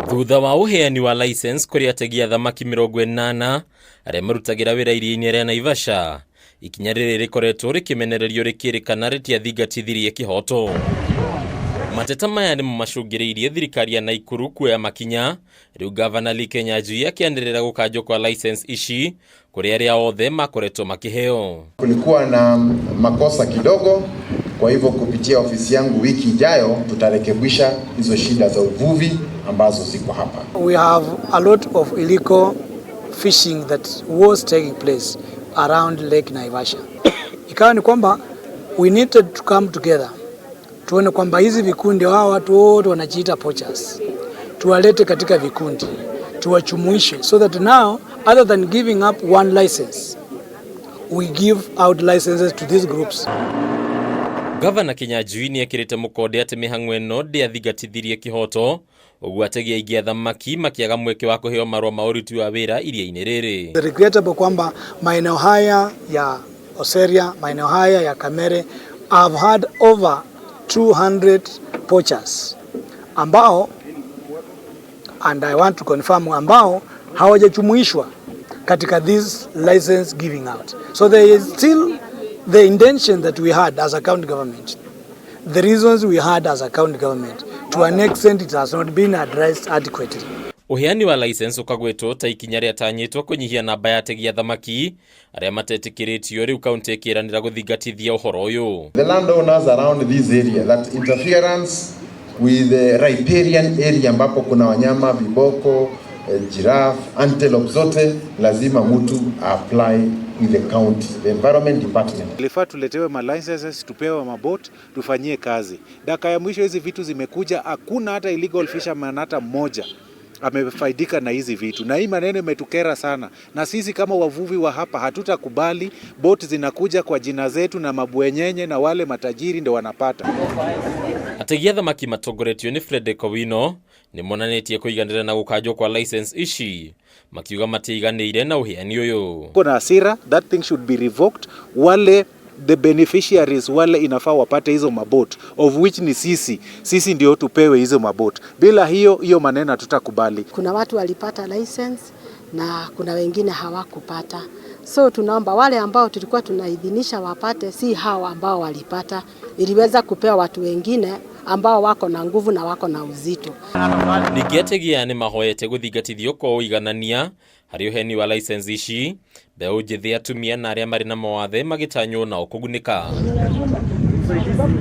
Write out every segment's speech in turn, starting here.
Thutha wa ũheani wa license kũrĩ ategi a thamaki 80 arĩa marutagĩra wĩra iria-inĩ rĩa Naivasha, ikinya rĩrĩ rĩkoretwo rĩkĩmenererio rĩkĩrĩkana rĩtiathingatithirie kĩhoto. Mateta maya nĩmo macũngĩrĩirie thirikari ya Naikuru kuoya makinya. Rĩu Gavana Lee Kinyanjui akĩanĩrĩra gũkanjwo kwa license ici kũrĩ arĩa othe makoretwo makĩheo. Kulikuwa na makosa kidogo, kwa hivyo kupitia ofisi yangu wiki ijayo tutarekebisha hizo shida za uvuvi ambazo ziko hapa. We have a lot of illegal fishing that was taking place around Lake Naivasha. Ikawa ni kwamba we needed to come together, tuone kwamba hizi vikundi, hao watu wote wanajiita poachers, tuwalete katika vikundi, tuwajumuishe so that now, other than giving up one license, we give out licenses to these groups. Gavana Kinyanjui nĩ ekĩrĩte mũkonde atĩ mĩhang'o ĩno ndĩathingatithirie kĩhoto, ũguo ategi aingĩ a thamaki makĩaga mweke wa kũheo marũa ma ũruti wa wĩra iria-inĩ rĩrĩ. Regrettable kwamba maeneo haya ya Oseria, maeneo haya ya Kamere have had over 200 poachers ambao, and I want to confirm, ambao hawajajumuishwa katika this license giving out. So there is still the intention that we had as a county government, the reasons we had as a county government, to an extent it has not been addressed adequately. Ũheani wa license ũkagwetwo ta ikinya rĩatanyĩtwo kũnyihia namba ya ategi a thamaki arĩa matetĩkĩrĩtio, rĩu kaunti ĩkĩranĩra gũthingatithia ũhoro ũyũ. The landowners around this area, that interference with the riparian area ambapo kuna wanyama viboko, giraffe, antelope zote lazima mtu apply with the county, the environment department. Ilifaa tuletewe ma licenses, tupewe mabot, tufanyie kazi. Dakika ya mwisho hizi vitu zimekuja, hakuna hata illegal fisherman hata mmoja amefaidika na hizi vitu, na hii maneno imetukera sana, na sisi kama wavuvi wa hapa hatutakubali boti zinakuja kwa jina zetu na mabwenyenye na wale matajiri ndio wanapata. Ategi a thamaki matongoretio nĩ Frederick Owino nĩ monanĩtie kũiganĩra na gũkanjwo kwa license ici, makiuga matiiganĩire na ũheani ũyũ. Kuna hasira, that thing should be revoked. Wale the beneficiaries, wale inafaa wapate hizo mabot, of which ni sisi, sisi ndio tupewe hizo mabot. Bila hiyo hiyo maneno hatutakubali. Kuna watu walipata license na kuna wengine hawakupata. So tunaomba wale ambao tulikuwa tunaidhinisha wapate, si hawa ambao walipata, iliweza kupewa watu wengine ambao wako na nguvu na wako na uzito. Ningĩ ategi aya nĩ mahoete gũthingatithio kwa ũiganania harĩ ũheani wa license ici, mbeũ njĩthĩ, atumia na arĩa marĩ na mawathe magĩtanywo nao kũgunĩka.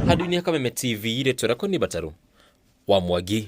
Handũ-inĩ ha Kameme TV, rĩtwa rĩakwa nĩ Mbataru wa Mwangi.